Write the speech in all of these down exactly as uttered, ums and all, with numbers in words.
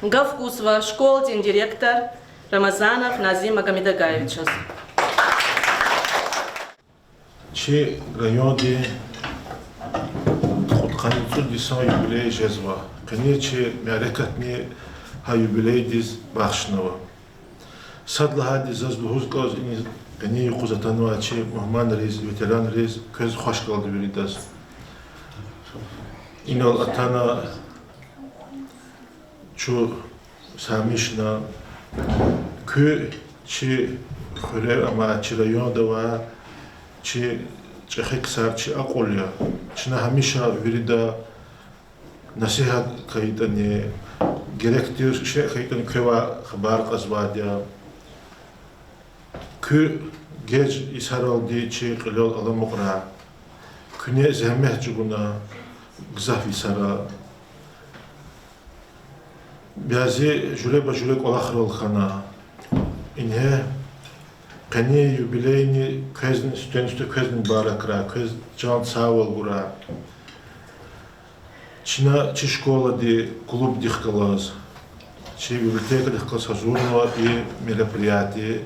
Гаф гузва школадин директор Рамазанов Назим Магомедагаевичаз. Чи райондин кьудкъанни цӀуд йисан юбилей жезва. Къенин чи мярекатни гьа юбилейдиз бахшнава. Сад лагьайди, заз лугьуз кӀанз, и къенин юкъуз атанвай чи мугьманриз, ветеранриз квез хвашкалди виридаз. Инал атана чун саймишна, куьн чи хуьре, амма чи районда авай чи чӀехи ксар, чи акьул я. Чна гьамиша вирида насигьат хьайитӀани, герек тир шей хьайитӀани квевай хабар кьазвайди я. Куьн геж йисаралди чи кьилел аламукьрай. Куьне зегьмет чӀугуна гзаф йисара. Бязи жуьреба-жуьре кӀвалахрал хьана. Ингье къенин юбилейни квезни, сифтени-сифте квезни мубаракрай, квез чан сагъвал гурай. Чна чи школади клубдихъ галаз, чи библиотекадихъ галаз гьазурнава и мероприятие.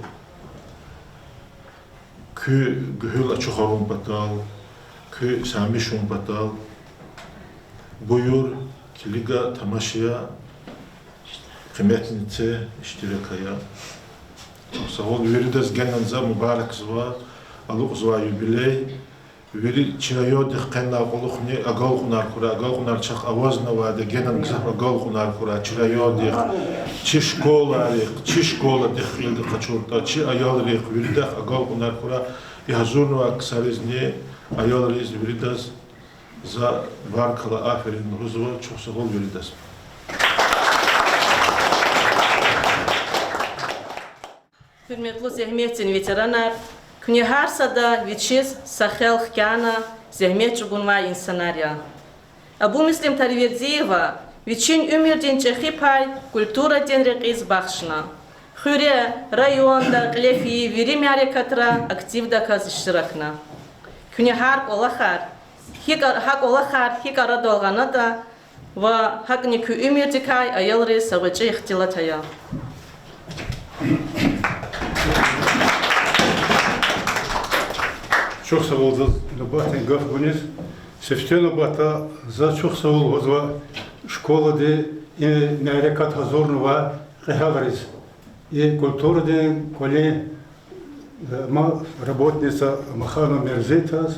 Куь гуьгьуьл ачухарун патал, куь саймишун патал. Буюр, килига, тамаш ая, къиметни це, иштирак ая. Чухсагъул виридаз генани за мубаракзава алукьзавай юбилей. Вири чи райондихъ къенлай кьулухъни агалкьунар хьурай, агалкьунар чахъ авазнавайди, генани гзаф агалкьунар хьурай чи райондихъ, чи школайрихъ, чи школадихъ кьилди къачуртӀа, чи аялрихъ, виридахъ агалкьунар хьурай. И гьазурнавай ксаризни, аялриз, виридаз за баркалла, аферин лугьузва, чухсагъул виридаз. Гьуьрметлу зегьметдин ветеранар, куьне гьар сада вичиз са хел хкяна зегьмет чӀугунвай инсанар я. Абумуслим Тарвердиева вичин уьмуьрдин чӀехи пай культурадин рекьиз бахшна. Хуьре, районда кьиле фейи вири мярекатра активдаказ иштиракна. Куьне гьар кӀвалахар гьикӀ-, гьа кӀвалахар гьикӀ арадал гъанатӀа ва гьакӀни куь уьмуьрдикай аялриз са гъвечӀи ихтилат ая. Чухсагъул заз нубатдин гаф гуниз. Сифте нубатда за чухсагъул лугьузва школади и мярекат гьазурнавай кьегьалриз, и культурадин кӀвалин ма-, работница Маханова Мерзиятаз,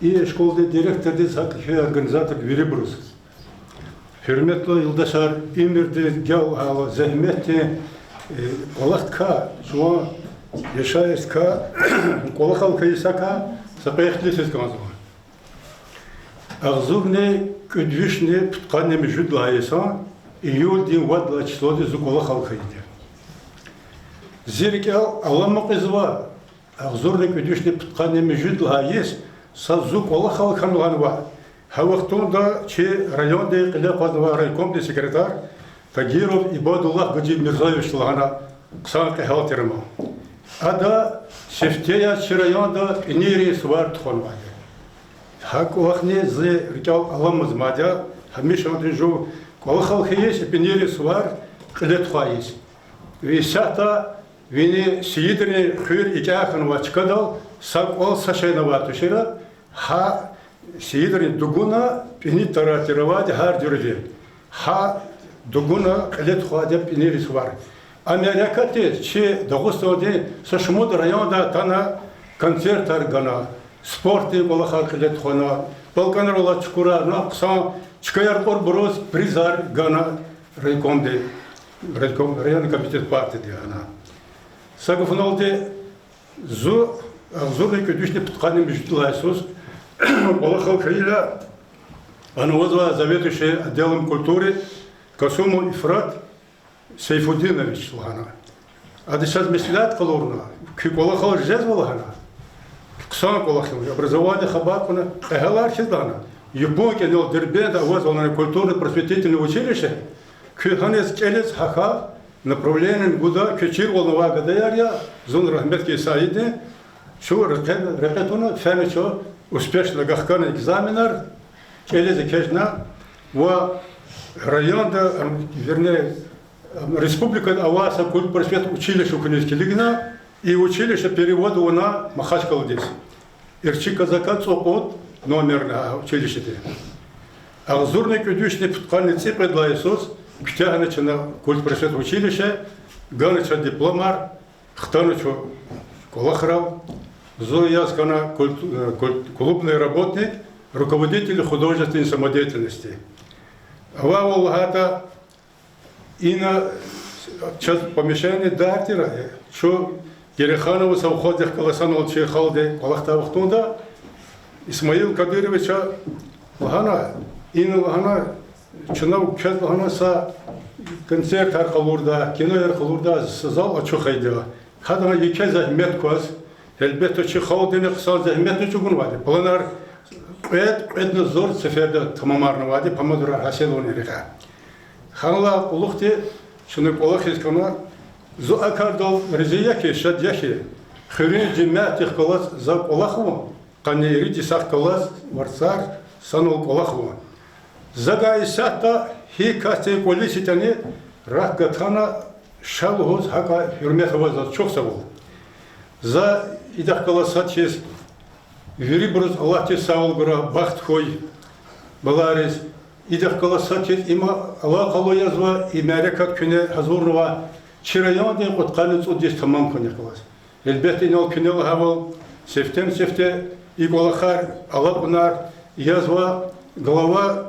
и школдин директордиз, гьакӀ хьи организатор вирибуруз. Гьуьрметлу юлдашар, уьмуьрдин гел гьала зегьметдин, э, кӀвалахдикай, жуван яшайишдикай, кӀвалахал хьайи йисакай са кьве ихтилат ийиз кӀанзава. Агъзурни кӀуьд вишни пудкъанни муьжуьд лагьай йисан июлдин вад лагьай числодиз зун кӀвалахал хьайиди я. Зи рикӀел аламукьзава, агъзурни кӀуьд вишни пудкъанни муьжуьд лагьай йис са зун кӀвалахал хьанва лагьанва гьа вахтунда чи райондин кьиле акъвазнавай райкомдин секретарь Тагиров Ибадуллагь Гаджимирзоевич лагьана хъсан кьегьал тир ам. Ада сифте яз чи районда пӀинийрин сувар тухванвайди я. Гьа кӀвалахни зи рикӀел аламаз мад я, гьамишандин жув кӀвалахал хьайиз, пӀинийрин сувар кьиле тухвайиз. Исятда вини Сийидрин хуьр икӀяй хьанвай чкадал са кӀвал, са шейни авай тушира, гьа Сийидрин дугуна пӀини тарар тир авайди гьар жуьредин. Гьа дугуна кьиле тухвайди я пӀинийрин сувар. А мярекатдиз чи Дагъустандин са шумуд райондай атана, концертар гана, спортдин кӀвалахар кьиле тухвана, балкӀанрал алай чукурарна, хъсан чкаяр кьурбуруз призар гана райкомди, райком, районный комитет партиди гана. Са гафуналди, зун агъзурни кӀуьд вишни пудкъанни муьжуьд лагьай йисуз кӀвалахал хьайила, ана авазвай заведующий отделом культуры Касумов Ифрат Сейфудинович лагьана. Ада чаз меслят къалурна, куь кӀвалахал жезва лагьана. Хъсан кӀвалах я, образование хабар кьуна, кьегьалар хьиз лагьана. Япон кӀанал Дербентда авазва лагьана культурно-просветительное училище, куьн гьаниз кӀелиз, гьахьай направлениени гуда, куьн чирвал авай гадаяр я, зун рагьметдиз Саидни чун рекье, рекье туна, фена чун успешно гахкана экзаменар, кӀелиз экечӀна ва районда, вернее, Республикада авай са культпросвет училище хьуниз килигна, и училище перевод авуна Махачкъаладиз. ЭрчӀи Козака цӀукьуд номерни а училищеди. Агъзурни кӀуьд вишни пудкъанни цӀикьвед лагьай йисуз куьтягьна чна культпросвет училище, гана чаз дипломар, хтана чун кӀвалахрал, зун яз хьана культ-, э, культ-, клубный работник, руководитель художественной самодеятельности. Авайвал лагьайтӀа, ина чаз помещение дар тир, чун Герейханован совхоздихъ галаз санал чи халкьди кӀвалахдай вахтунда Исмаил Кадыровича лагьана, ина лагьана, чна квез лагьана са концертар къалурда, кинояр къалурда са зал ачухайди. Гьадан еке зегьмет кваз, гьелбетда, чи халкьдини хъсан зегьметни чӀугунвайди. Планар кьвед, кьведни зурб сеферда тамамарнавайди, помидорар гьасилунин рекье. Гьанлай кьулухъди чна кӀвалахиз хьана, зун а кардал рази я хьи, шад я хьи, хуьруьн жемятдихъ галаз за кӀвалах авун, къанни ирид йисахъ галаз варцар санал кӀвалах авун. Завай исятда гьи касдин кӀвализ хьайитӀани рак гатана, ша лугьуз гьакӀа гьуьрмет авай заз, чухсагъул. За идахъ галаз сад хьиз вирибуруз Аллагьди сагъвал гурай, бахт хьуй балайриз. Идахъ галаз сад хьиз има алакъалу язва, и мярекат куьне гьазурнава чи райондин кьудкъанни цӀуд йис тамам хьунихъ галаз. Гьелбетда, инал куьне лагьайвал, сифтени-сифте и кӀвалахар, алакьунар язва глава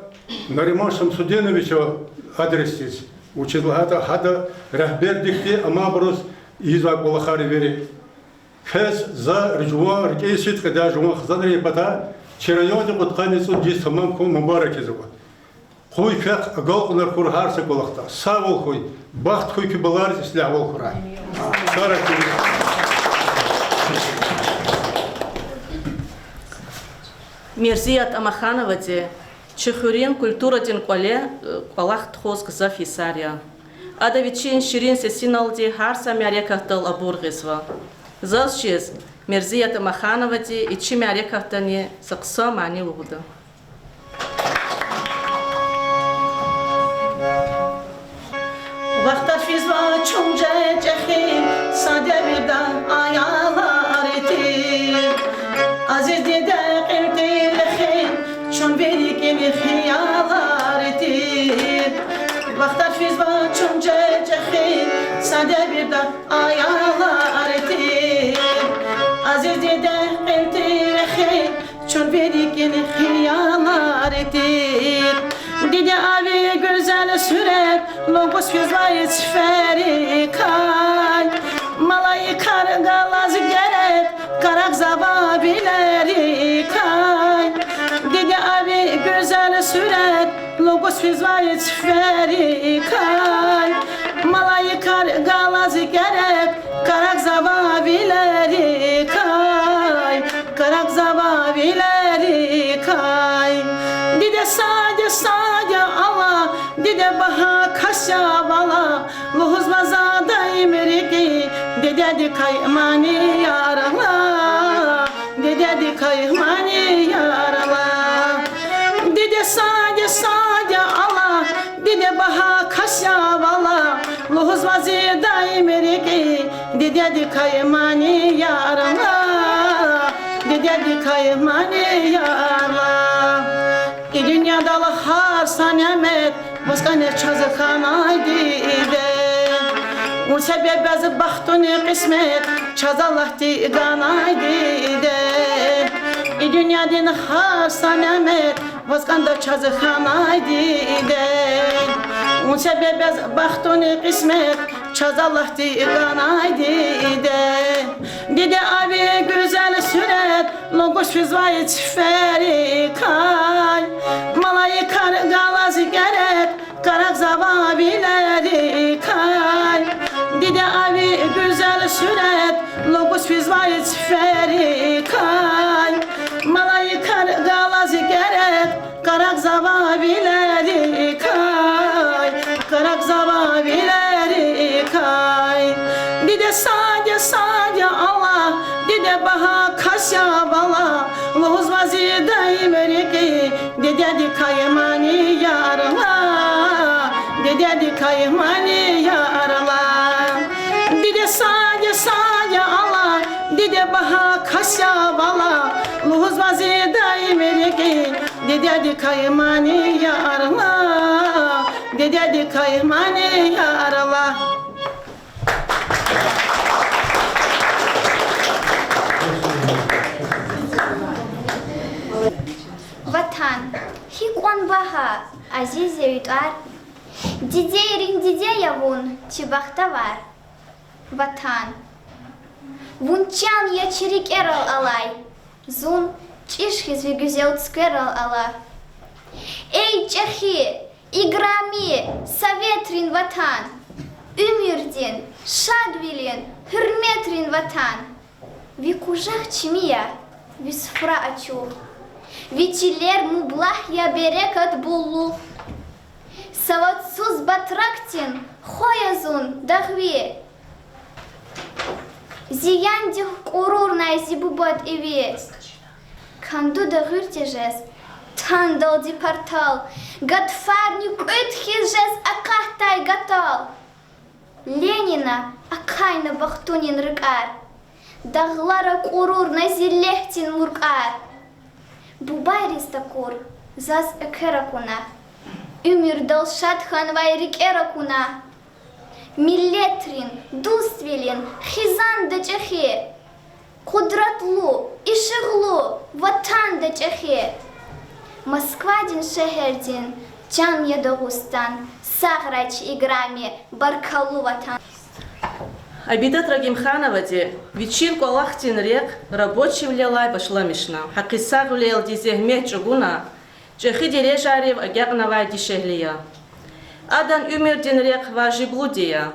Нариман Шамсудиновичан адресдиз. Вучиз лагьайтӀа гьада регьбердикди амайбуруз ийизвай кӀвалахар я вири. Квез за жуван рикӀин сидкьидай, жуван хизанрин патай чи райондин кьудкъанни цӀуд йис тамам хьун мубарак ийизва. Къуй квехъ агалкьунар хьурай гьар са кӀвалахда. Сагъвал хьуй, бахт хьуй, куь балайриз ислягьвал хьурай. Мерзият Амахановади чи хуьруьн культурадин кӀвале, э, кӀвалах тухуз гзаф йисар я. Ада вичин ширин сесиналди гьар са мярекатдал абур гъизва. Заз чиз, Мерзият Амахановади и чи мярекатдани са хъсан мани лугьуда. Вахтар физва чун чӀехи, са девирда аялар тир. Азиз диде кьил тир рехи, чун виликин хиялар тир. Вахтар физва чун чӀехи, са девирда аялар тир. Азиз диде кьил тир рехи, чун виликин хиялар тир. Диде, а ви гуьзел сурат лугьуз физвай циферикай, малаикар галаз герек къарагъзава вилерикай. Диде, а ви гуьзел сурат лугьуз физвай циферикай, малаикар галаз герек къарагъзава вилерикай, къарагъзава вилерикай. Диде, сад я, сад я Аллагь, диде, багьа кас я валлагь, лугьузва за даим рикӀи дидедикай манияр ала, дидедикай манияр ала. Диде, сад я, сад я Аллагь, диде, багьа кас я валлагь, лугьузва зи даим рикӀи дидедикай манияр ала, дидедикай манияр ала. И дуьньядал гьар са нямет ваз кӀане чаз хьанай, диде. Вун себеб яз бахтуни кьисмет чаз Аллагьди ганай, диде. И дуьньядин гьар са нямет ваз кӀанда чаз хьанай, диде. Вун себеб яз бахтуни кьисмет чаз Аллагьди ганай, диде. Диде, а ви гуьзел сурат лугьуз физвай циферикай, малаикар галаз герек къарагъзава вилерикай. Диде, а ви гуьзел сурат лугьуз физвай циферикай, малаикар галаз герек къарагъзава вилерикай, къарагъзава вилерикай. Диде, сад я, сад я Аллагь, диде, багьа кас я валлагь, лугьузва зи даим рикӀи дидедикай манияр ала, дидедикай Каймани я арла, диде сад я, сад я ала, диде багьа кас я вала, лугьузва зи даим рикӀи, дидеди каймани я арла, дидеди каймани я арла. Ватан, гьикьван багьа, азиз я ви тӀвар. Дидейрин диде я вун, чи бахтавар. Ватан, вун чан я чи рикӀерал алай, зун чӀиж хьиз ви гуьзел цуькверал ала. Эй чӀехи, играми, советрин ватан, уьмуьрдин, шадвилин, гьуьрметрин ватан! Ви къужах чими я, ви суфра ачух, ви чилер мублагь я, берекат буллух. Савадсуз батракдин хва я зун, дагъви, зияндик кьурурнай зи бубад иви. Канду дагъуьр тежез тандалди партал, гатфарни кьуьд хьиз жез акъатдай гатал. Ленина ахъайна бахтунин рикӀер, дагълара кьурурна зиллетдин муркӀар. Бубайриз такур заз эквер акуна, уьмуьрдал шад хьанвай рикӀер акуна. Миллетрин, дуствилин хизанда чӀехи, къудратлу, ишигълу ватанда чӀехи. Москвадин шегьердин чан я Дагъустан, сагърай чи играми, баркаллу ватан. Абидат Рагьимхановади вичин кӀвалахдин рехъ рабочийвилелай башламишна, гьакъисагъвилелди зегьмет чӀугуна, чӀехи дережайрив агакьнавай дишегьли я. Адан уьмуьрдин рехъ важиблуди я.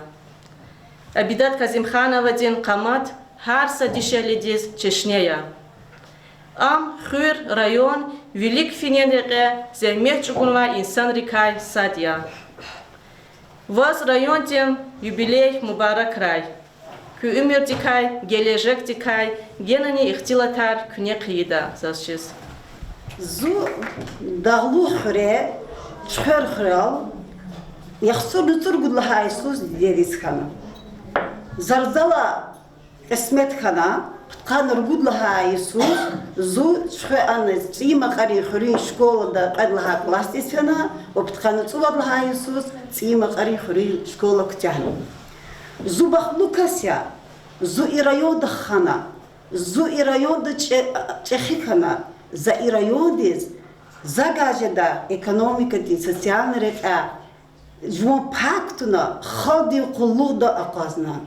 Абидат Казимхановадин къамат гьар са дишегьлидиз чешне я. Ам хуьр, район, вилик финин рекье зегьмет чӀугунвай инсанрикай сад я. Ваз райондин юбилей мубаракрай. Куь уьмуьрдикай, гележегдикай генани ихтилатар куьне хъийида заз чиз. Зун Дагълу хуьре, Чуьхвер хуьрел, яхцӀурни цӀуругуд лагьай йисуз дидедиз хьана. Заз зала кьисмет хьана, пудкъанни ругуд лагьай йисуз зун Чуьхвер ана, ЦӀийи Макьарин хуьруьн школада кьвед лагьай классдиз фена ва пудкъанни цӀувад лагьай йисуз ЦӀийи Макьарин хуьруьн школа куьтягьна. Зун бахтлу кас я, зун и районда хана, зун и районда чӀе-, чӀехи хьана, за и райондиз, за гажеда экономикадин, социальный рекьяй жуван пай кутуна, халкьдин къуллугъда акъвазна.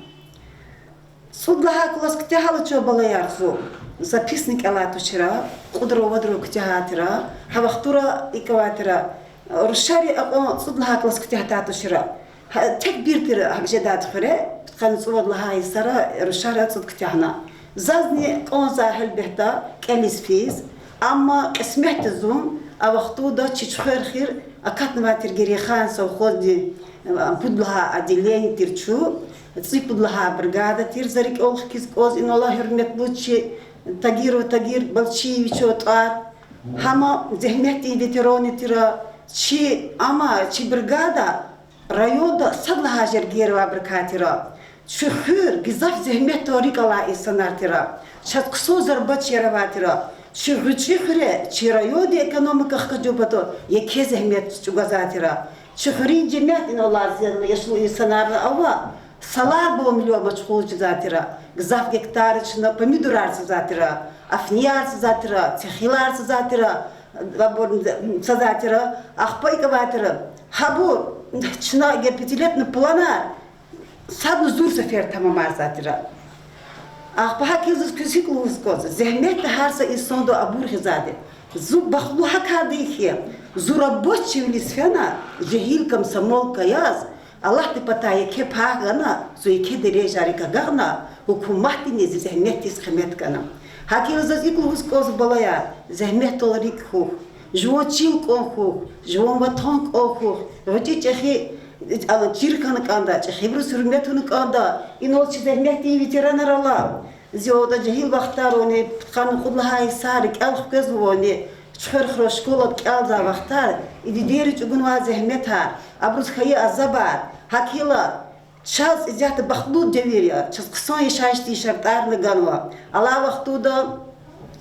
ЦӀуд лагьай класс куьтягьайла чун, балаяр, зун записни кӀелай тушира, кьудра-вадра куьтягьай тира, гьа вахтура икӀ авай тира, рушари акьван цӀуд лагьай класс куьтягьдай тушира. Гьа, тек бир тир гьакӀ жедайди хуьре, пудкъанни цӀувад лагьай йисара рушара цӀуд куьтягьна. Зазни кӀанзавай гьелбетда кӀелиз физ, амма кьисметди зун а вахтунда чи Чуьхвер хуьр акатнавай тир Герейхан совхоздин, э, пуд лагьай отделение тир чун, цӀипуд лагьай бригада тир, за рикӀел хкиз кӀанз инал алай гьуьрметлу чи Тагиров Тагир Балчиевичан тӀвар, гьам зегьметдин ветеранар тир, чи, амма чи бригада районда сад лагьай жергейра авайбурукай тир. Чи хуьр гзаф зегьметдал рикӀ алай инсанар тир. Чаз хъсан зарбачияр авай тир. Чи гъвечӀи хуьре, чи райондин экономика хкажун патал еке зегьмет чӀугвазвай тир. Чи хуьруьн жемят инал алай зи яшлу инсанарни ава, саларбурун миллион машгъул жезвай тир. Гзаф гектарра чна помидорар цазвай тир, афнияр цазвай тир, цехилар цазвай тир, абур цазвай тир, ахпа икӀ авай тир. Гьабур чна эгер пятилетный планар садни зур сефер тамамарзавай тир. Ахпа гьакӀ я, заз квез гьикӀ лугьуз кӀанзава, зегьметди гьар са инсандин абур гъизвайди. Зун бахтлу гьа кардик хьи, зун рабочийвилиз фена, жегьил комсомолка яз, Аллагьдин патай еке пай гана, зун еке дережайрик агакьна, гьукуматдини зи зегьметдиз къимет гана. ГьакӀ я, заз икӀ лугьуз кӀанзава, балаяр, зегьметдал рикӀ хьухь, жуван чил кӀан хьухь, жуван ватан кӀан хьухь, гъвечӀи чӀехи, а, чир хьана кӀанда, чӀехибуруз гьуьрмет авуна кӀанда, инал чи зегьметдин ветеранар ала. Зи ада жегьил вахтарани, пудкъанни кьуд лагьай йисар рикӀел хквезвани, Чуьхверхуьре школада кӀелзавай вахтар, и дидейриз чӀугунвай зегьметар, абуруз хьайи азабар, гьакӀ хьайила чаз исятда бахтлу девир я, чаз хъсан яшайишдин шартӀарни ганва. Алай вахтунда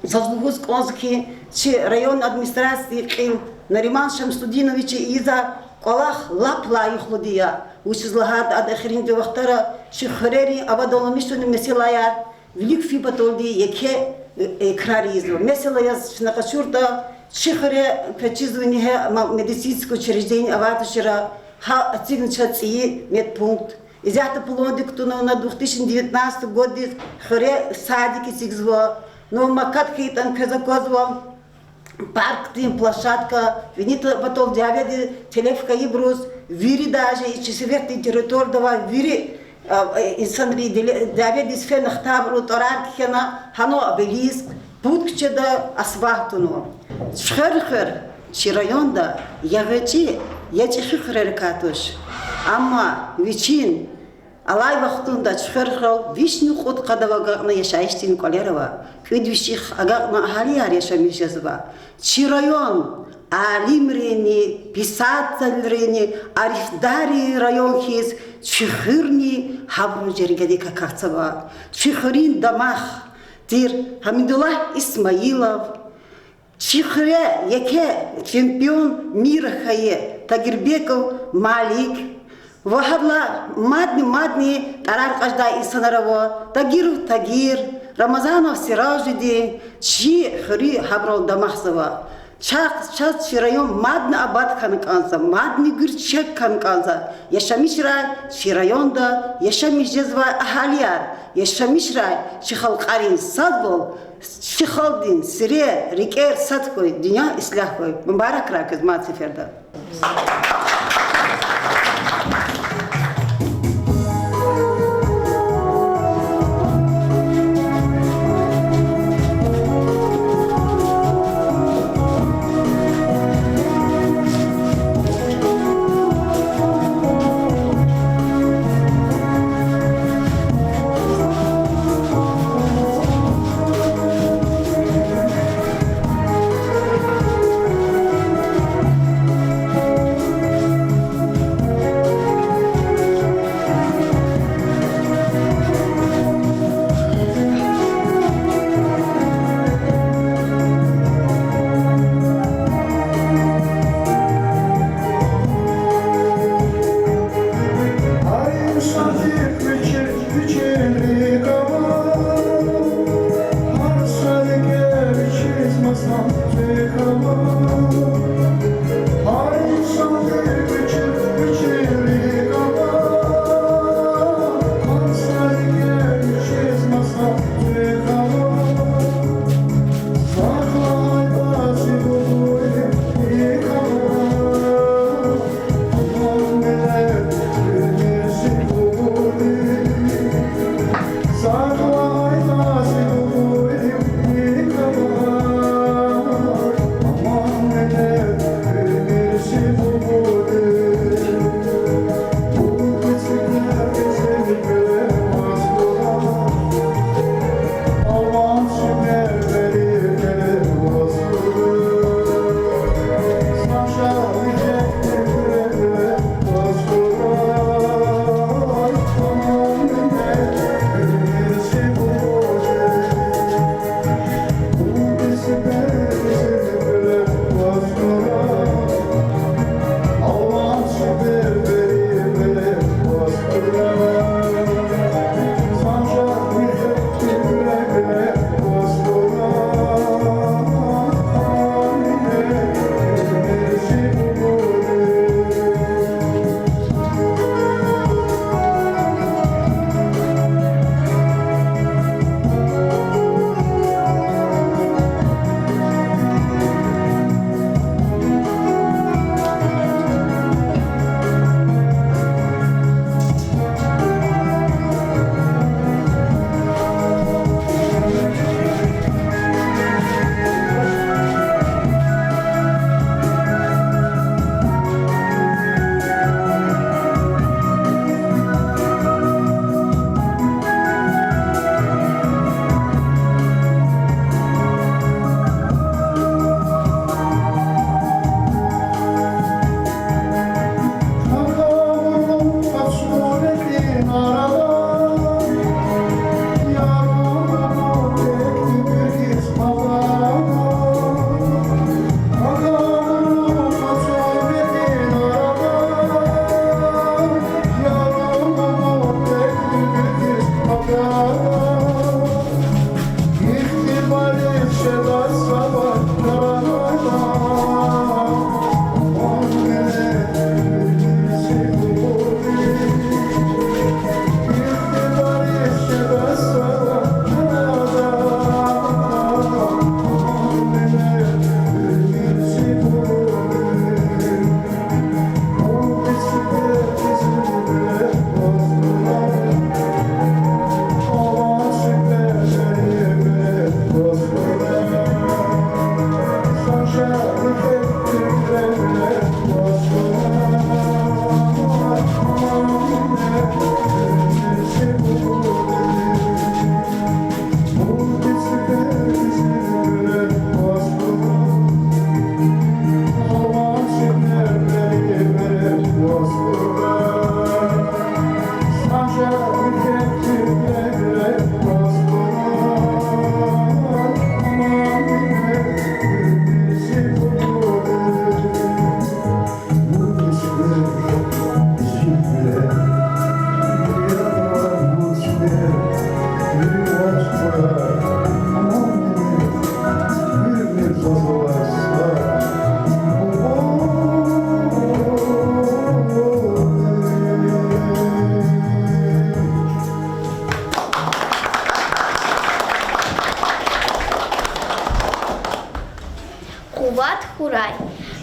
заз лугьуз кӀанзава хьи, чи район администрациядин кьил Нариман Шамсудиновича ийизвай кӀвалах лап лайихлуди я, вучиз лагьайтӀа ада эхиримжи вахтара чи хуьрерин авадламишунин месэлаяр вилик фин паталди еке, э, крар ийизва. Месела, яз чна къачуртӀа, чи хуьре квез чизвани, гьа ма-, медицинский учреждение авайди тушир, гьа эцигна чаз цӀийи медпункт. Исятда пландик кутуна две тысячи девятнадцатый годдиз хуьре садик эцигзава. Ну, макат хьайитӀани квез аквазва паркдин площадка, вини патал дяведин телеф хьайибуруз, вири даже и чи советдин территорияда авай вири, а, инсанри дяведиз фена хтайбуру тӀварар кхьена, гьана обелиск, пуд куьчеда асфальт тунва. Чуьхверхуьр чи районда я гъвечӀи, я чӀехи хуьрерикай туш. Амма вичин алай вахтунда Чуьхверхуьрел вишни кьуд къадав агакьна яшайишдин кӀвалер ава, кӀуьд вишихъ агакьна агьалияр яшамиш жезва. Чи район алимрини, писателрини, арифдаррин район хьиз, чи хуьрни гьабурун жергедик акатзава. Чи хуьруьн дамах тир Гьамидуллагь Исмаилов, чи хуьре еке чемпион мира хьайи Тагирбеков Малик ва гьадалай мадни-мадни тӀварар кьаждай инсанар ава, Тагиров Тагир, Рамазанов Сиражидин, чи хуьруь гьабурал дамахзава. Чахъ чаз чи район мадни абад хьана кӀанзава, мадни гуьрчег хьана кӀанзава. Яшамишрай чи районда яшамиш жезвай агьалияр, яшамишрай чи халкьарин садвал, чи халкьдин сирер, рикӀер сад хьуй, дуьнья ислягь хьуй. Мубаракрай квез мад сеферда.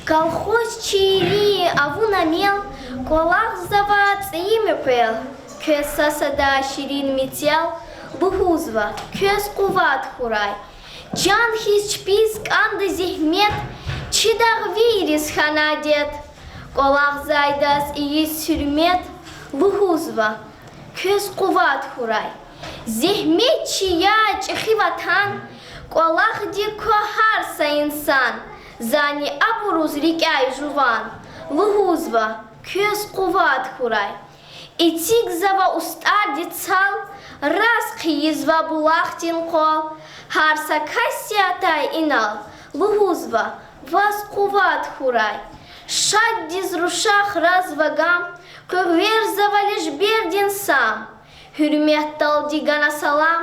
Колхоз чирин авуна мел, кӀвалахзава цӀийи муькъвел, квез са-садай ширин мецел, лугьузва: квез къуват хьурай. Чан хьиз чпиз кӀанда зегьмет, чи дагъвийриз хьана адет, кӀвалахзавайдаз ийиз гьуьрмет, лугьузва: квез къуват хьурай. Зегьмет чи я, чӀехи Ватан, кӀвалахдик ква гьар са инсан, зани абуруз рикӀяй жуван, лугьузва: квез къуват хьурай. Эцигзава устӀарди цал, рас хъийизва булахдин къвал, гьар са касди атай инал, лугьузва: ваз къуват хьурай. Шаддиз рушахразва гам, къуьгъверзава лежбердин сам, гьуьрметдалди гана салам,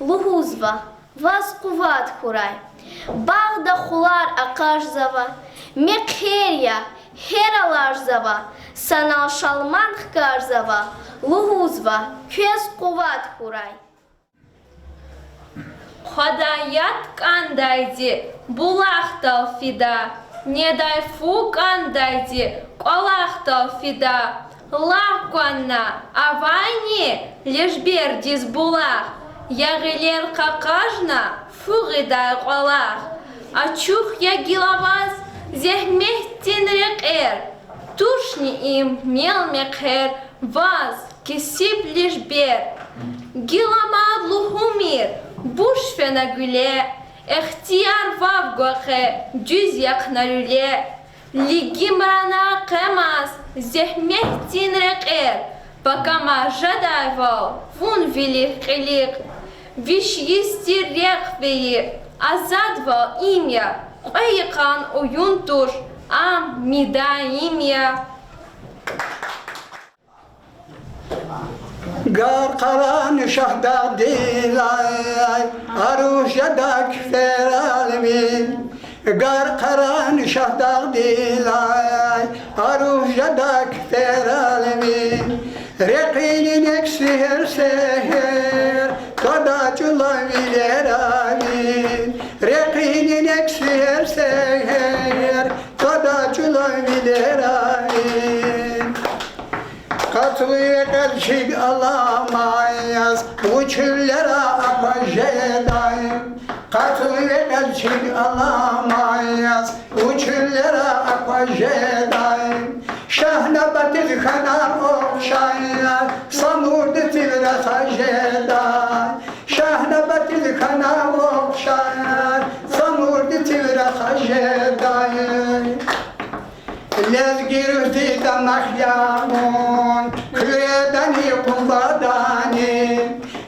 лугьузва: ваз къуват хьурай. Багъда хулар акъажзава, мехъер я, гьер алажзава, санал шалман хкажзава, лугьузва: квез къуват хьурай. Хъвадай яд кӀандайди булахдал фида, недай фу кӀандайди кӀвалахдал фида. Лагь кванна, авайни лежбердиз булах, я гъилер къакъажна фу гъидай кӀвалах. Ачух я гила ваз зегьметдин рекьер, тушни им мел-мехъер ваз, кесиб лежбер. Гила мад лугьумир буш фена гуьле, ихтияр вав гва къе дуьз яхъна люле. Лигимрана къемаз зегьметдин рекьер, пакама жедайвал вун вилик-кьилик. Виш йис тир рехъ вири азадвал им я, кьве йикъан уюн туш, ам мидаим я. Гаркъаран Шагьдагъдилай аруш жеда куьферал вил, Гаркъаран Шагьдагъдилай аруш жеда куьферал вил. Рекьин нек сегьер-сегьер твада чӀулав вилерал вил, Рекьин нек сегьер-сегьер твада чӀулав вилерал вил. Къацу векьел чиг алама яз вуч гьуьлера акваз жедай, Къацу векьел чиг алама яз вуч гьуьлера акваз жедай. Шагьнабатиз хьана ухшар, Самурди цив рахаз жедай, Шагьнабатиз хьана ухшар, Самурди цив рахаз жедай. Лезги-руси дамах я вун Куьредани Къубадани,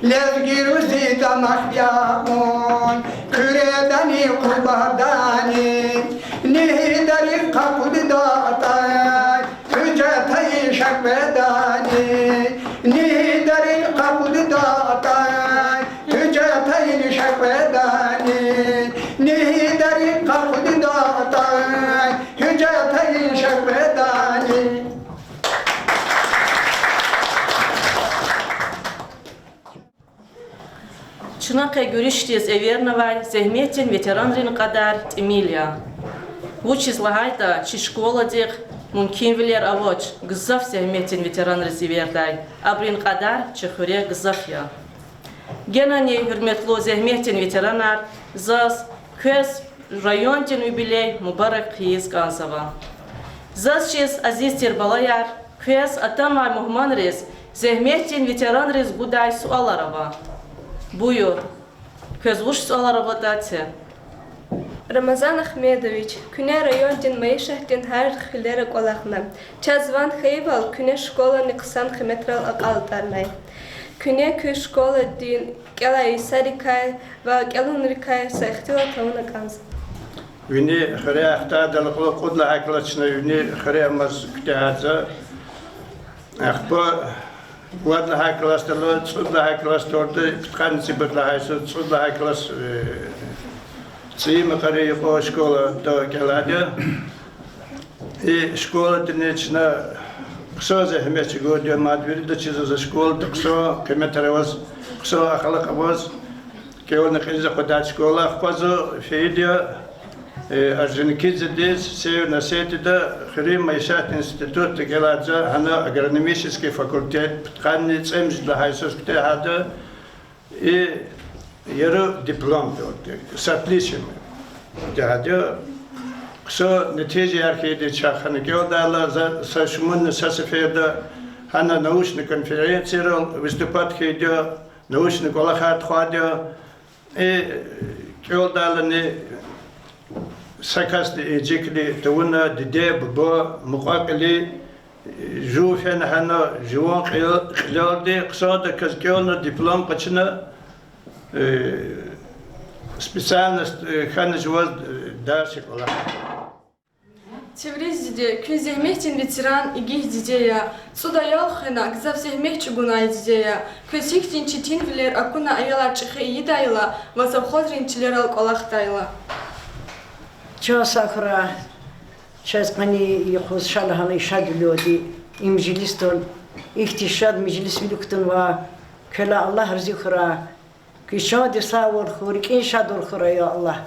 Лезги-руси дамах я вун Куьредани Къубадани. Ни гьи дерин къакъудда атай гьуьжетайин шакбедани, Ни гьи дерин къакъудда атай гьуьжетайин шакбедани, Ни гьи дерин къакъудда атай гьуьжетайин шакбедани. Чна къе гуьруьшдиз эвернавай зегьметдин ветеранрин кьадар тӀимил я. Вучиз лагьайтӀа чи школадихъ мумкинвилер авач гзаф зегьметдин ветеранриз эвердай, абурун кьадар чи хуьре гзаф я. Генани, гьуьрметлу зегьметдин ветеранар, заз квез райондин юбилей мубарак хъийиз кӀанзава. Заз чиз, азиз тир балаяр, квез атанвай мугьманриз зегьметдин ветеранриз гудай суалар ава. Буюр, квез вуч суалар аватӀа це. Рамазан Ахмедович, куьне райондин майишатдин гьар хуьрера кӀвалахна. Чаз ван хьайивал, куьне школани хъсан къиметрал акьалтӀарнай. Куьне куь школадин кӀелай йисарикай ва кӀелунрикай са ихтилат авуна кӀанзава. Вини хуьре ахтардал кьулухъ кьуд лагьай класс чна вини хуьре амаз куьтягьайзава. Ахпа вад лагьай классдал цӀуд лагьай класс тавуртӀа, пудкъанни цӀибуд лагьай йисуз цӀуд лагьай класс, э, ЦӀийи Макьарин юкьва школада кӀелайди я. И школадини чна хъсан зегьмет чӀугурди я, мад вирида чизва за школада хъсан къиметар аваз, хъсан ахлакь аваз, кӀелна кьилиз акъуддай школа. Ахпа зун фейиди я, Э, Орджоникидзедиз Северная Осетияда хуьруьн майишатдин институтда кӀелайди я, гьана агрономический факультет пудкъанни цӀемуьжуьд лагьай йисуз куьтягьайди я. И яру диплом, с отличием куьтягьайди я. Хъсан нетижаяр хьайиди чахъ гьана кӀелдайла, за са шумудни са сеферда гьана научный конференциярал выступать хьайиди я, научный кӀвалахар тухвайди я. И кӀелдайлани са касди инжиклу тавуна, диде, буба, мукьва-кьили, жув фена гьана, жуван кьил-, кьилелди хъсандаказ кӀелна, диплом къачуна, э, специальность, э, хьана жуваз, э, дальше кӀвалах. Тебриз диде, куьн зегьметдин ветеран, игит диде я. ЦӀуд аял хвена, гзаф зегьмет чӀугунай диде я. Квез гьихьтин четинвилер акуна аялар чӀехи ийидайла ва совхозрин чилерал кӀвалахдайла? Чан сагъ хьурай, чаз къени юкъуз ша лагьана и шадвилелди, и межлисдал, ихьтин шад межлис вилик кутунвай квелай Аллагь рази хьурай. Куь чандин сагъвал хьуй, рикӀин шадвал хьурай, я Аллагь.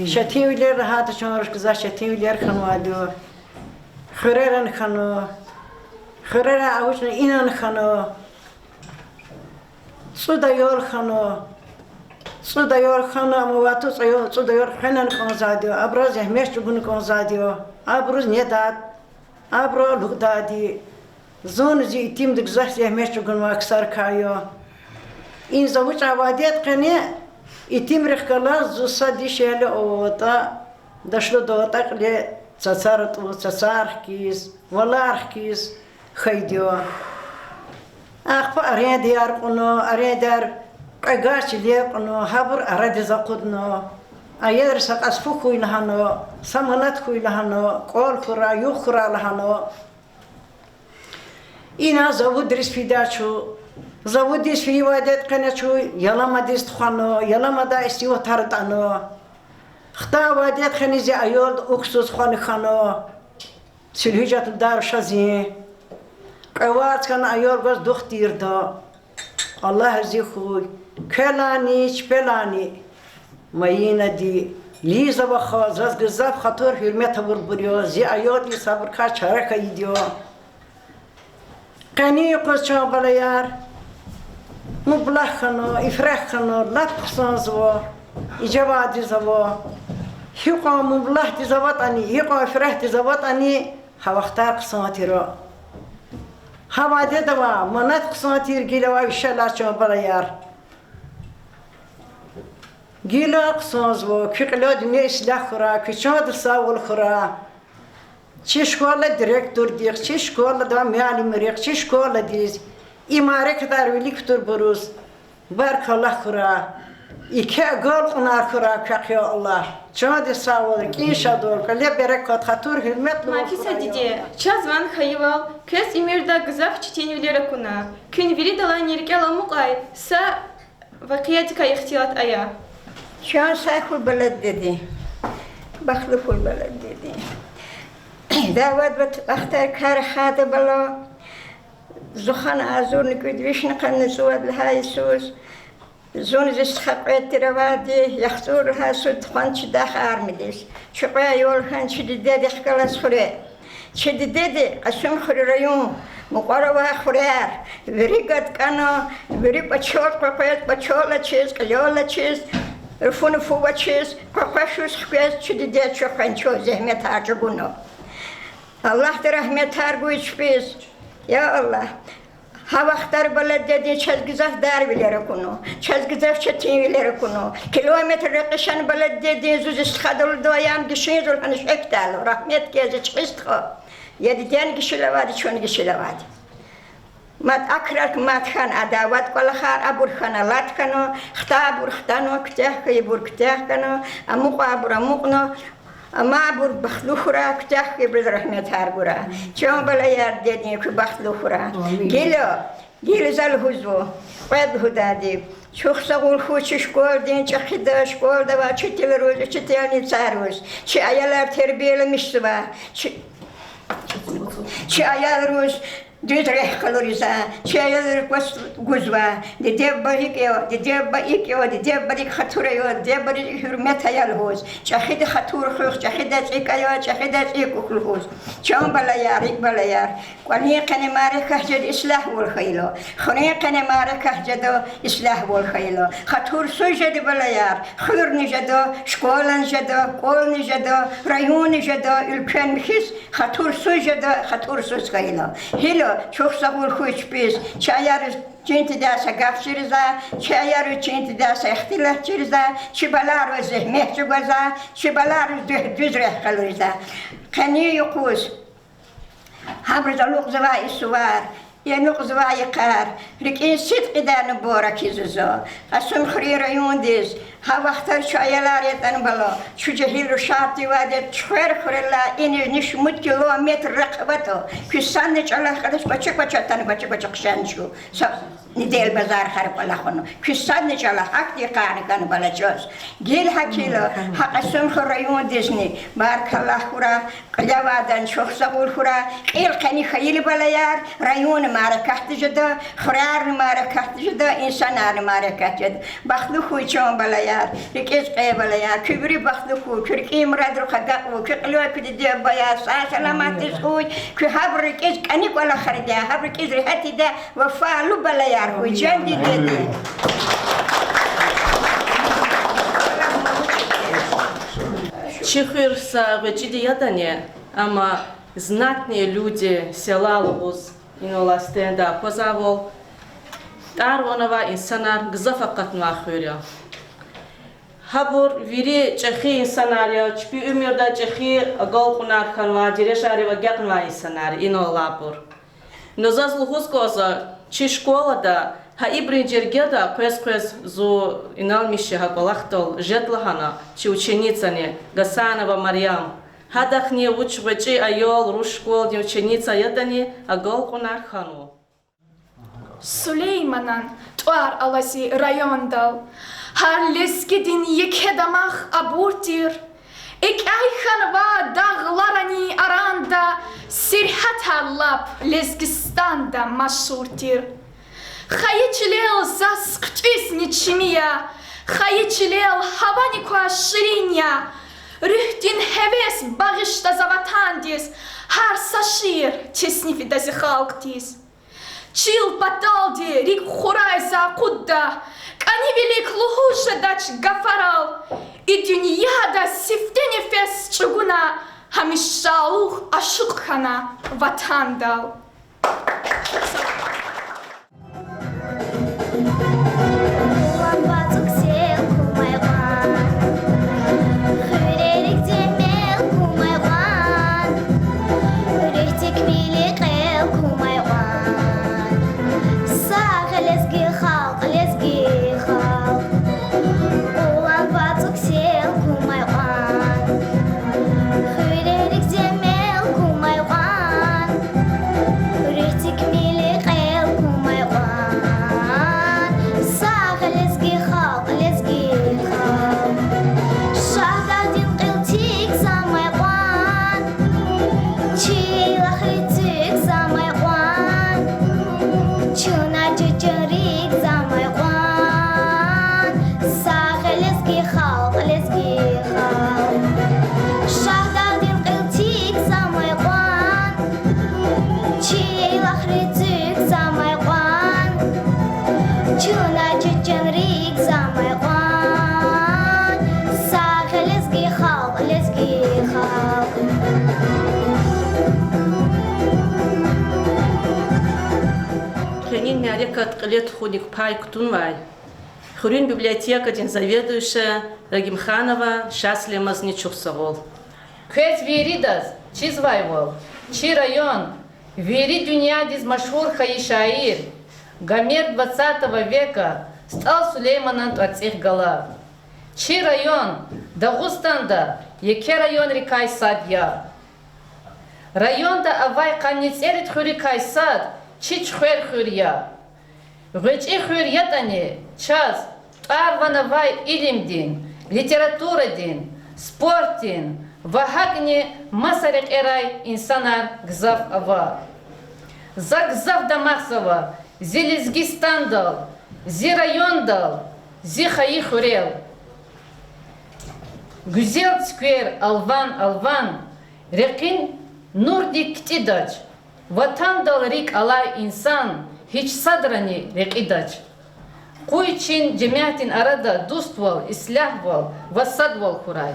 Четинвилер лагьайтӀа, чан руш гзаф четинвилер хьанвайди я. Хуьрерани хьана, хуьрерай авачирни инани хьана, цӀуд аял хьана, цӀуд аял хьана, амма вату цӀуд аял, цӀуд аял хвенани кӀанзавайди я, абуруз зегьмет чӀугуна кӀанзавайди я, абуруз недайди, абуру алукӀдайди. Зун зи итимдик гзаф зегьмет чӀугунвай ксарикай я. Ин за вуч авайди ятӀа къене, итимрихъ галаз зун са дишегьли аватӀа, дошло, аватӀа кьиле, цацар атӀуз, цацар хкиз, валар хкиз хьайиди я. Ахпа арендаяр кьуна, арендаяр кьве гаж чилел кьуна, гьабур арадиз акъудна. Аялриз са кьаз фу хьуй лагьана, са манат хьуй лагьана, кӀвал хьурай, югъ хьурай лагьана. Ина заводриз фида чун. Заводриз фейидайди ятӀа къене чун Яламадиз тухвана, Яламада исятда ватар атӀана. Хтайвайди ятӀа къене зи аялди уксус хвана хьана, Сулуьгьжатдин дар Шазин. Кьве варз хьана аял гваз дух тирда. Аллагь рази хьуй. Квелайни, чпелайни. Майинади, Лиза ваха, заз гзаф хатур-гьуьрмет авурбур я, зи аялдиз абурукай чара хьайиди я. Къенин юкъуз, чан балаяр, мублагь хьана, ифрагь хьана, лап хъсанзава, ижевадиз ава. Гьикьван мублагьдиз аватӀани, гьикьван ифрагьдиз аватӀани, гьа вахтар хъсан тир. Гьа вядеда авай манат хъсан тир, гила авай вишелай, чан балаяр. Гила хъсанзава, куь кьилел дуьнья ислягь хьурай, куь чандин сагъвал хьурай. Чи школа директордихъ, чи школадай муаллимрихъ, чи школадиз, и мярекатар вилик кутурбуруз баркалла хьурай. Еке агалкьунар хьурай квехъ, я Аллагь. Чандин сагъвал, рикӀин шадвал, кӀвале берекат, хатур-гьуьрмет. Мафиса диде, чаз ван хьайивал, квез уьмуьрда гзаф четинвилер акуна. Куьн виридалайни рикӀел амукьай са вакъиадикай ихтилат ая. Чан сагъ хьуй, балад диде. Бахтлу хьуй, балад диде. Давад вахтар кар хада бала. Зун хана агъзурни кӀуьд вишни къанни цӀувад лагьай йисуз, зун, зи стха кьвед тир авайди, яхцӀур лагьай йисуз тухвана чидай армиядиз. Чи кьве аял хьана, чи дидедихъ галаз хуьре. Чи дидеди Кьасумхуьруьн район, мукьвара авай хуьрер, вири гатӀ кӀана, вири пачал, къекъвез пачал алачиз, кьилел алачиз, руфуна фу авачиз, къекъвешуз, хквез, чи дидеди чвехъ хвена, чун зегьметар чӀугуна. Аллагьди рагьметар гуй чпиз. Я Аллагь, гьа вахтара, балад диде, чаз гзаф дарвилер акуна, чаз гзаф четинвилер акуна. Километр рекье шан, балад диде, зун зи стхадал лугьуда, ам гишин зун гьана шехьдайла, рагьмет хьуй зи чӀехи стха. Я дидени гишила авайди, чун гишила авайди. Мад акрак мад хьана, адавай кӀвалахар, абур хьана, алад хьана, хтайбур хтана, куьтягь хьайибур куьтягь хьана, амукьайбур амукьна, амайбур бахтлу хьурай, куьтягь хьайибуруз рагьметар гурай. Чан балаяр, дидедин куь бахтлу хьурай. Гила, гила за лугьузва, кьвед лугьудайди. Чухсагъул хьуй чи школадин чӀехида, школада авай учителруз, учительницайруз, чи аялар тербияламишзавай, чи, чи аялриз Дуьз рехъ къалуриз, чи аялрик вацӀ гузва, диде-буба гьикӀ я, диде-буба икӀ я, диде-бубадик хатур ая, диде-бубадиз гьуьрмет ая лугьуз, чӀехиди хатур хуьх, чӀехидай цӀикӀ ая, чӀехидай цӀикӀ кӀвах лугьуз. Чан балаяр, рикӀ балаяр, кӀвалин къене мярекат жеда, ислягьвал хьайила, хуьруьн къене мярекат жеда, ислягьвал хьайила. Хатурсуз жеда, балаяр, хуьрни жеда, школани жеда, кӀвални жеда, районни жеда, уьлквени михьиз хатурсуз жеда, хатурсуз хьайила. Гила чухсагъул хьуй чпиз, чи аярриз чин тийидай са гаф чирзава, чи аярриз чин тийидай са ихтилат чирзава, чи балайриз зегьмет чӀугвазва, чи балайриз дуь-, дуьз рехъ къалурзава. Къенин юкъуз гьабуруз алукьзавай и сувар, и алукьзавай йикъар рикӀин сидкьидай нубора кизва зун. Кьасумхуьруьн райондиз гьа вахтара чи аялар ятӀани, бала, чун жегьил рушар тирвайди я, чуьхвер хуьрелай иниз ни шумуд километр рехъ аватӀа, куьн санни чӀалахъ кьадач, кӀвачи-кӀвачи атана, кӀвачи-кӀвачи хъжана чун. Са неделя базар хьана кӀвалахна. Куьн санни чӀалахъ, гьахьтин йикъарни хьана, балачӀоз. Гила гьакӀ хьайила, гьа Кьасумхуьр райондизни баркалла хьурай, кьиле авайдани чухсагъул хьурай, кьил къени хьайила, балаяр, районни мярекатда жеда, хуьрерни мярекатда жеда, инсанарни мярекатда жеда. Бахтлу хьуй, чан балаяр, рикӀиз кьей, балаяр, куьн вири бахтлу хьуй, куь рикӀин мурадрихъ агакьвай, куь кьиле авай куь диде-бубаяр сагъ-саламатдиз хьуй, куьн гьабуру рикӀиз кӀани кӀвалахар ийидай, гьабуру рикӀиз регьят ийидай вафалу балаяр хьуй, чан дидеди. Чи хуьр са гъвечӀиди ятӀани, амма знатные люди села лугьуз инал сифтени-да аквазвайвал, тӀвар-ван авай инсанар гзаф акъатнавай хуьр я. Гьабур вири чӀехи инсанар я, чпин уьмуьрда чӀехи агалкьунар хьанвай, дережайрив агакьнавай инсанар я инал алайбур. Ну заз лугьуз кӀанзава, чи школада гьа ибурун жергеда къвез-къвез зун иналмиш я гьа кӀвалахдал жеда лагьана чи ученицани, Гасанова Марьям. Гьадахъни вуч гъвечӀи аял, руш школадин ученица ятӀани, агалкьунар хьанва. Сулейманан тӀвар алази райондал, гьар лезгидин еке дамах абур тир. ЭкӀяй хьанва дагъларани аранда, сергьятар лап Лезгистанда машгьур тир. Хайи чилел заз хъуьтӀуьзни чими я, хайи чилел гьавани квай ширин я, руьгьдин гьевес багъишда за Ватандиз, гьар са шиир теснифда зи халкьдиз. Чил паталди рикӀ хурай за акъудда, кӀани вилик лугьуз жедач гафарал, и дуьньяда сифте нефес чӀугуна, гьамишалугъ ашукь хьана Ватандал. Улан вацӀук сел кумай кьван, хуьрерик земел кумай кьван, руьгь текмилив кьел кумай кьван. Сагъ я лезги халкь, лезги халкь. Улан вацӀук сел кумай кьван, хуьрерик земел кумай кьван, руьгь текмилив кьел кумай кьван. Сагъ я лезги халкь, лезги халкь. Шагьдагъдин кьилчик замай кьван, чилахрин цуьк замай кьван, чна чеченрик замай кьван. Сагъ я лезги халкь, лезги халкь. Шагьдагъдин кьилчик замай кьван, чилахрин цуьк замай кьван, чна чеченрик замай кьван. Сагъ я лезги халкь, лезги халкь. Къенин мярекат кьиле тухуник пай кутунвай хуьруьн библиотекадин заведующая Рагимханова Шасилемазни чухсагъул. Квез виридаз чизвайвал, чи район вири дуьньядиз машгьур хьайи шаир, Гомер двадцатого века СтӀал Сулейманан тӀварцӀихъ гала. Чи район Дагъустанда еке районрикай сад я. Районда авай къанни цӀерид хуьрикай сад чи Чуьхвер хуьр я. ГъвечӀи хуьр ятӀани, чаз тӀвар-ван авай илимдин, литературадин, спортдин ва гьакӀни маса рекьерай инсанар гзаф ава. За гзаф дамахзава зи Лезгистандал, зи райондал, зи хайи хуьрел. Гуьзел цуьквер алван-алван, рекьин нурди ктӀидач. Ватандал рикӀ алай инсан гьич садрани рекьидач. Къуй чин жемятдин арада дуствал, ислягьвал ва садвал хьурай.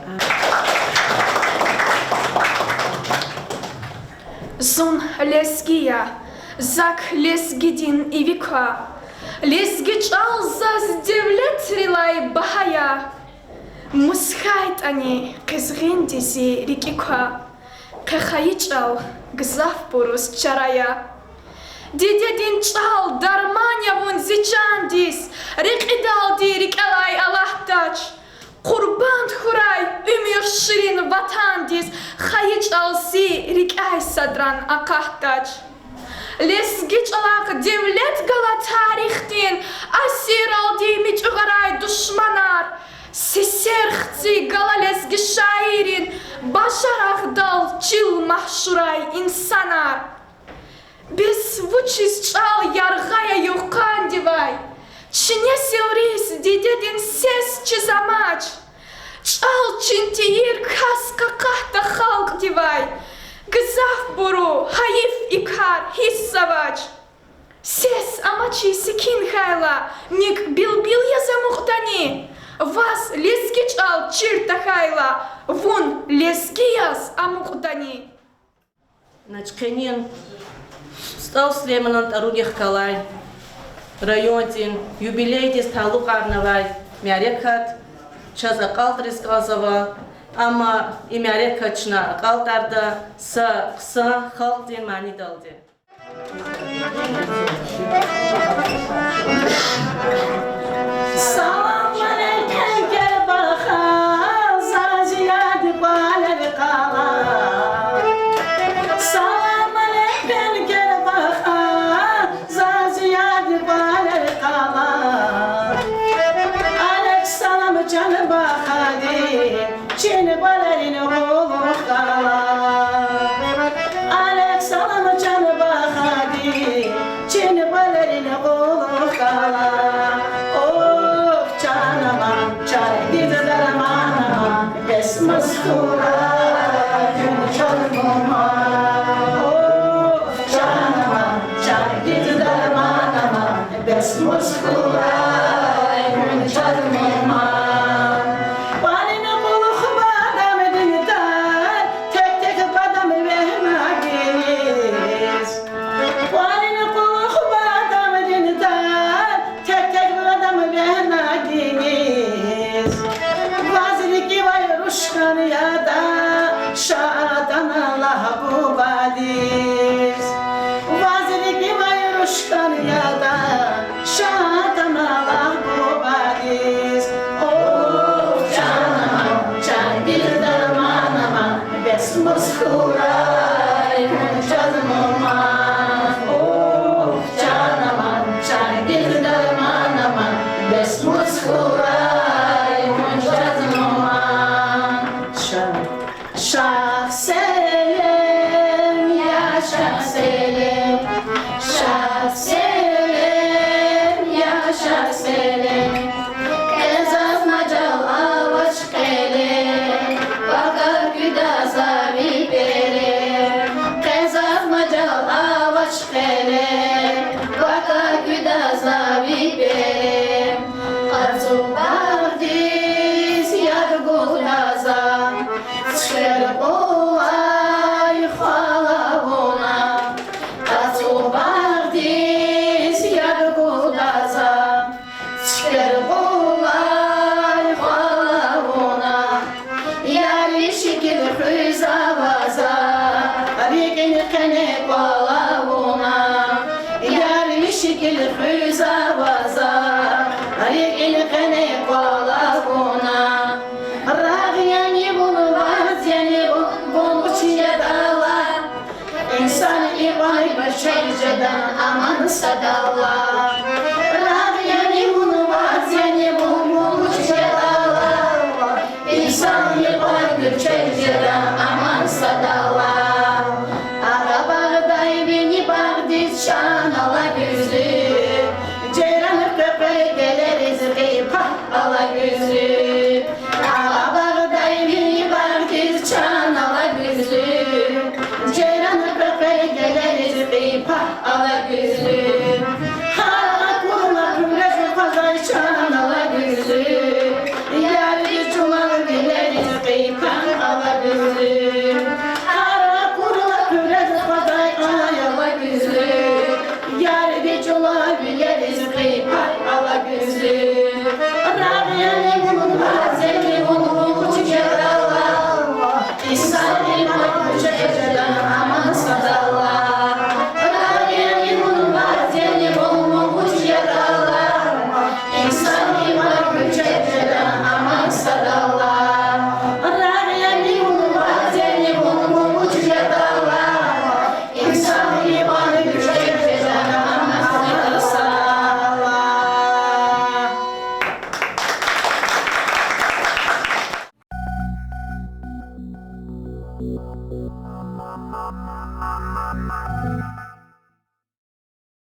Зун лезги я, зак лезгидин иви ква. Лезги чӀал заз девлетрилай багьа я. МусхьайтӀани къизгъинди зи рикӀи ква, къе хайи чӀал гзафбуруз чара я. Дидедин чӀал дарман я вун зи чандиз, рекьидалди рикӀелай алатдач. Къурбанд хьурай уьмуьр ширин Ватандиз, хайи чӀал зи рикӀяй садран акъатдач. Лезги чӀалахъ девлет гала тарихдин, асирралди муьтӀуьгъарай душманар. Сесер хци гала лезги шаиррин, бажарагъдал чил машгьурай инсанар. Бес вучиз чӀал яргъа я юкъандивай? Чи несилриз дидедин сес чиз амач. ЧӀал чин тийир кас къакъатда халкьдивай. Гзафбуру гьайиф и кар гьиссзавач. Сес амачиз секин хьайла, никӀ билбил яз амукьдани? Ваз лезги чӀал чир тахьайла, вун лезги яз амукьдани? Значит, къенин СтӀал Сулейманан тӀварунихъ галай райондин юбилейдиз талукьарнавай мярекат чаз акьалтӀариз кӀанзава, амма и мярекат чна акьалтӀарда са хъсан халкьдин манидалди. Салам алейкум, Кербахар, заз яд кӀвалер къала. Салам алейкум, Кербахар, заз яд кӀвалер къала. Алейк салам, чан бахади, чи балайрин кьулухъ галай. Алейк салам, чан бахади, чи балайрин кьулухъ галай. Оф, чан аман, чан дидед дарман аман, бес мус хьурай, куьн чаз муман. Оф, чан аман, чан дидед дарман аман, бес мус хьурай, куьн чаз муман. Кьванин кьулухъ бадамдин тар, тек-тек бадам вегьена гиз. Кьванин кьулухъ бадамдин тар, тек-тек бадам вегьена гиз. Ваз рикӀивай руш хьана ятӀа, ша атана лагь бубадиз. Ваз рикӀивай руш хьана ятӀа, ша атана лагь бубадиз. Оф, чан аман, чан дидед дарман аман, бес мус хьурай, куьн чаз муман. Оф, чан аман, чан дидед дарман аман, бес мус хьурай, куьн чаз муман. Ша Шагь Селим, я Шагь Селим, Шагь Селим, я Шагь Селим. Къе заз мажал авач, къеле, пака куьда за ви пеле. Къе заз мажал авач, къеле, пака куьда за ви пеле. Къацу багъдиз яд гуда за, цуьквер къулай хвала вуна. Къацу багъдиз яд гуда за, цуьквер къулай хвала вуна. Яр ви шикил хуьзава за, рикӀин къене кӀвала вуна. Яр ви шикил хуьзава за, рикӀин къене кӀвала вуна. Рагъ яни вун, ваз яни вун, вун вуч ятӀа лагь. Инсан икьван гуьрчег жеда, аман садалла. Рагъ яни вун, ваз яни вун, вун вуч ятӀа лагь. Инсан икьван гуьрчег жеда, аман садалла. Агъа багъдай вини багъдиз